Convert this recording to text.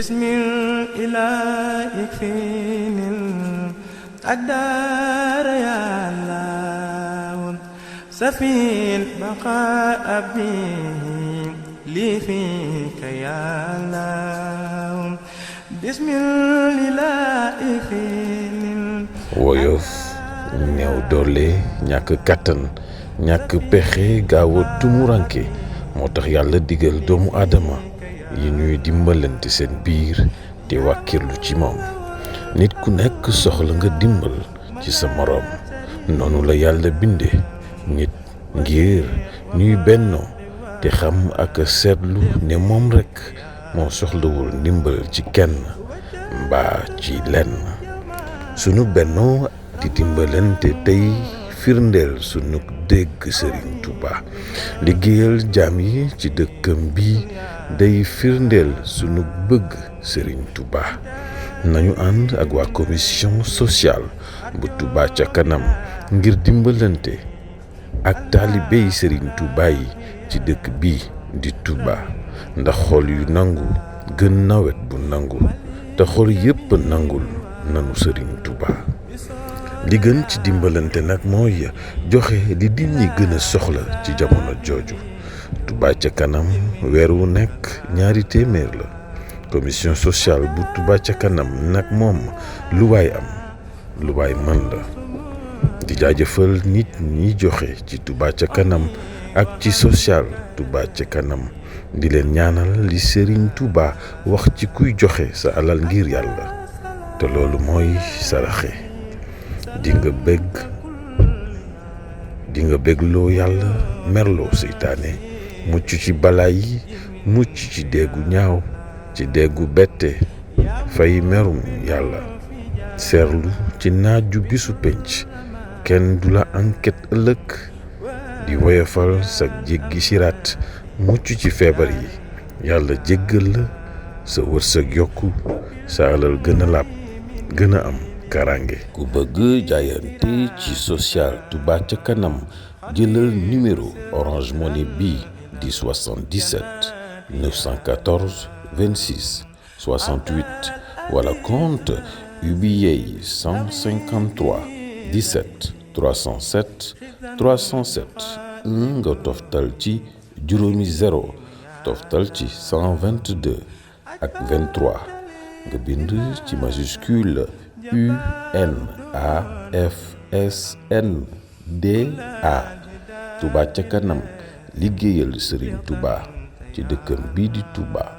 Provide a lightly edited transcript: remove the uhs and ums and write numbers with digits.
بسم الإله يكفيني الأقدار يا الله سفي البقاء به لي فيك يا الله بسم الإله يكفيني woyof néew doole ñàkk kàttan ñàkk pexe gaaw a tumuranke moo tax yàlla digal doomu aadama yi ñuy dimbalante seen biir te wàkkirlu ci moom nit ku nekk soxla nga dimbal ci sa moroom noonu la yàlla binde nit ngir ñuy bennoo te xam ak seetlu ne moom rekk moo soxlawul ndimbal ci kenn mbaa ci lenn sunu bennoo di dimbalante tey firndeel sunu dégg Serigne Touba liggéeyal jaam yi ci dëkkam bi day firndeel sunu bëgg Serigne Touba nañu ànd ak waa commission sociale bu Touba ca kanam ngir dimbalante ak taalibey Serigne Touba yi ci dëkk bi di Touba ndax xol yu nangu gën nawet bu nangu te xol yépp nangul nanu Serigne Touba li gën ci dimbalante nag mooy joxe li nit ñi gën a soxla ci jamono jooju Touba ca kanam weer wu nekk $200 la commission sociale bu Touba ca kanam nag moom lu waay am lu waay mën la di jaajëfal nit ñi joxe ci Touba ca kanam ak ci social Touba ca kanam di leen ñaanal li Serigne Touba wax ci kuy joxe sa alal ngir yàlla te loolu mooy saraxe di nga bégloo yàlla merloo seytaane mucc ci balaa yi mucc ci déggu ñaaw ci déggu bette fay merum yàlla seerlu ci naaju bisu penc kenn du la enquête ëllëg di woyofal sa jéggi siraat mucc ci feebar yi yàlla jéggal la sa wërsëg yokku sa alal gën a làpp gën a am karange ku bëgg jaayante ci social Touba ca kanam jëlal numéro Orange Money bi di 77 914 26 68 wala compte UBA 153 17 307 307 nga toftal ci juróomi 0 toftal ci 122 ak 23 nga bind ci majuscule UNAFSNDA Touba ca kanam liggéeyal Serigne Touba ci dëkkam bii di Touba